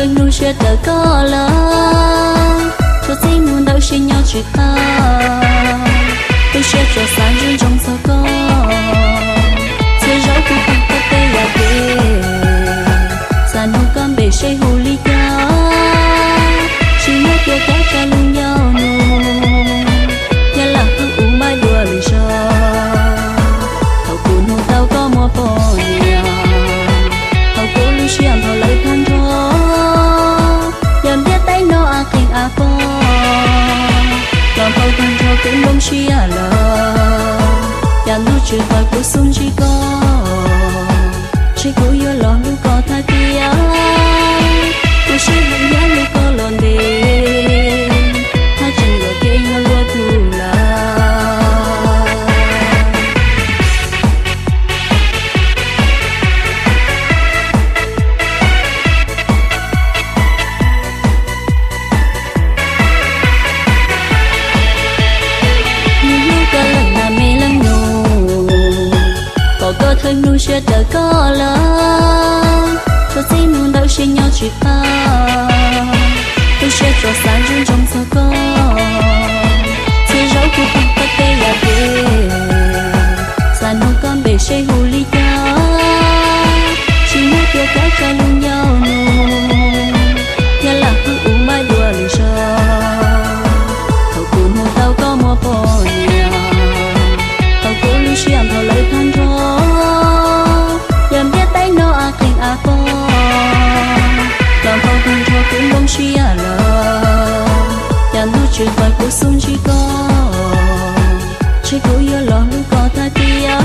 Hnub siab raws koj lawm, tsuas txij hnub ntawd sib nyob tsis qab. Lub siab tsuas xav ntsoov ntsoov txog koj, txhua zaus kuv pheej tau tej yam kev. Xav nug koj npe seb hu li cas, tsis nyob cia koj tso lub ncauj nug, yog lam qhov kuv maj dua lwm zaus. Thaum kuv nug tau koj muaj poj niam, thaum kuv lub siab nphau lawv tag nrho, yog ntiaj teb no av qeeg av pog, los nphau tag nrho kuv nplooj siab lawm. Cas ntuj tsis pom kuv xub ntsib koj, ntshe kuv yuav los hlub koj thaj tiag. Kuv sib heev yam li koj los ntev, haj tseem yuam kev yog luag tug lawm. Nws hlub koj leej nam me leej nus, pom koj thawj hnub siab raws koj lawm, tsuas txij hnub ntawd sib nyob tsis qab. Lub siab tsuas xav ntsoov ntsoov txog koj, txhua zaus kuv pheej tau tej yam kev. Xav nug koj npe seb hu li cas, tsis nyob cia koj tso lub ncauj nug, yog lam qhov kuv maj dua lwm zaus. Thaum kuv nug tau koj muaj poj niam, thaum kuv lub siab nphau lawv tag nrho, yog ntiaj teb no av qeeg av pog, los nphau tag nrho kuv nplooj siab lawm. Cas ntuj tsis pom kuv xub ntsib koj, ntshe kuv yuav los hlub koj thaj tiag.